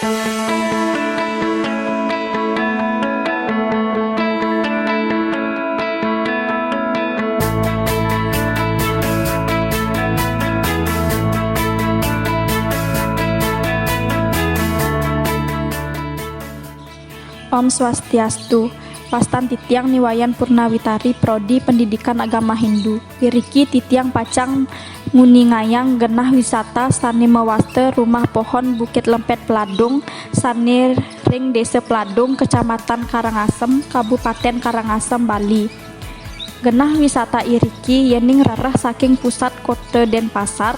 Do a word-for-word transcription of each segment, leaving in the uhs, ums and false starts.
Om Swastiastu. Wastan titiang Ni Wayan Purnawitari, Prodi Pendidikan Agama Hindu. Iriki titiang pacang nguningayang genah wisata sane mawasta Rumah Pohon Bukit Lempet Peladung sane ring Desa Peladung, Kecamatan Karangasem, Kabupaten Karangasem, Bali. Genah wisata iriki yening rereh saking pusat kota Denpasar,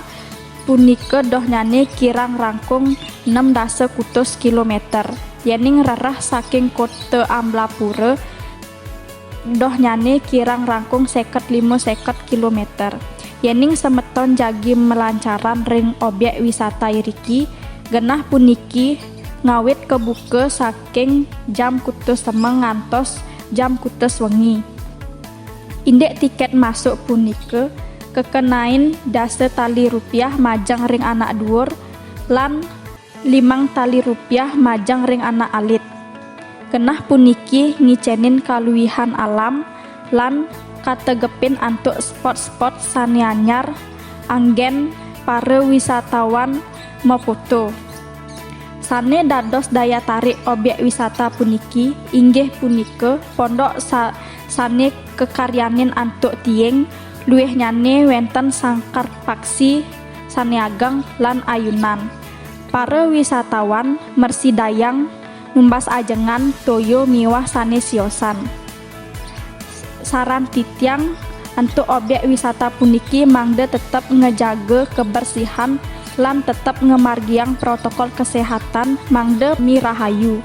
punika dohnyane kirang rangkung enam dasa kutus kilometer. Yening rereh saking kota Amlapura, dohnyane kirang rangkung seket lima seket kilometer. Yening semeton jagi malancaran ring objek wisata iriki, genah puniki ngawit kabuka saking jam kutus semeng ngantos jam kutus wengi. Indik tiket masuk punika kekenain dasa tali rupiah majeng ring anak duur lan limang tali rupiah majeng ring anak alit. Genah puniki ngicenin kaluihan alam lan kategepin antuk spot-spot sane anyar anggen para wisatawan mafoto. Sane dados daya tarik objek wisata puniki inggih punika pondok sa-, sane kakaryanin antuk tiing, luihnyane wenten sangkar paksi sane ageng lan ayunan. Para wisatawan mrasidayang numbas ajengan, toya miwah sane siosan. Saran titiang antuk objek wisata puniki mangda tetep ngejaga kebersihan lan tetep ngamargiang protokol kesehatan mangda mirahayu.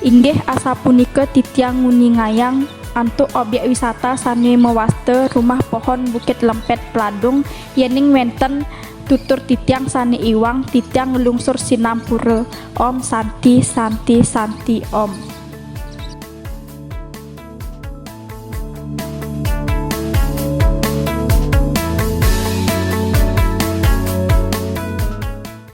Inggih asapunika titiang nguningayang antuk objek wisata sane mawasta Rumah Pohon Bukit Lempet Peladung yening wenten tutur titiang sane iwang, titiang nglungsur sinampura. Om Santi, Santi, Santi, Om.